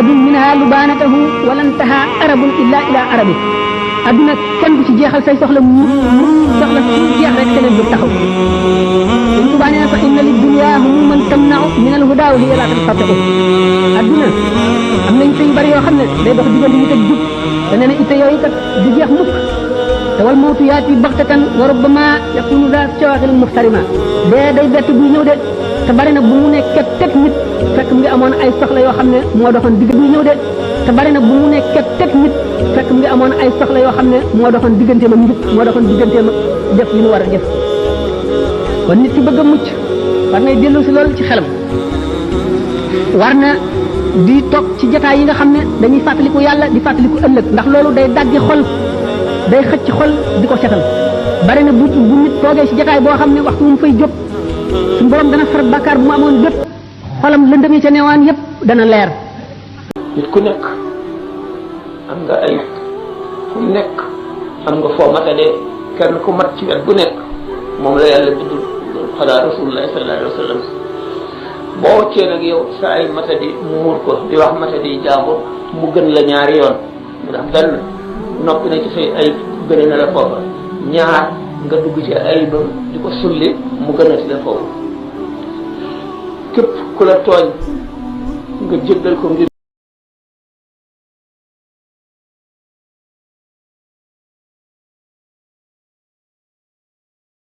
منها لبانته ولا انتهى عرب الا الى عرب ادنا كان ci jeexal say soxla mu soxla ci jeex rek keneen du taxaw ñu tubane fa inna lid dunya hum man tamna'u min al huda wa hiya la tastati'u aduna am nañ fi bari yo xamne day dox digal nit ak jub te neena ite yoy kat du jeex mukk te wal mawtu yati baghtatan wa rubbama yakunu za shawaghil muhtarima day bett bu ñew de te bari na bu mu ne ket nit fekk mu ngi amoon ay soxla yoo xam ne moo doxoon digg bi ñëw de te bari na bu mu ne ket nit fekk mu ngi amoon ay soxla yoo xam ne moo doxoon digganteem ak njub moo doxoon digganteem ak def li mu war a def kon nit ki bëgg a mucc war nay dellu si loolu ci xelam war na di toog ci jotaay yi nga xam ne dañuy fàttaliku yàlla di fàttaliku ëllëg ndax loolu day daggi xol day xëcc xol di ko setal bari na bu nit toogee ci jotaay boo xam ne waxtu mu fay jóg suñu borom dana far bàkkaar bu mu amoon bépp xolam lëndëm yi ca newaan yépp dana leer nit ku nekk am nga ay ku nekk am nga foo matade kenn ku mat ci wet bu nekk moom la yàlla bind xalaa rasulullah sallallahu alayhi wa sallam boo wàccee nag yow sa ay matadi mu muur ko di wax matadi jàmbur mu gën la ñaari yoon ndax benn noppi na ci say ay gëne na la foofa ñaar nga dugg ci ay ba di ko sulli mu gën a ci la foofu képp ku la tooñ nga jéggal ko ngir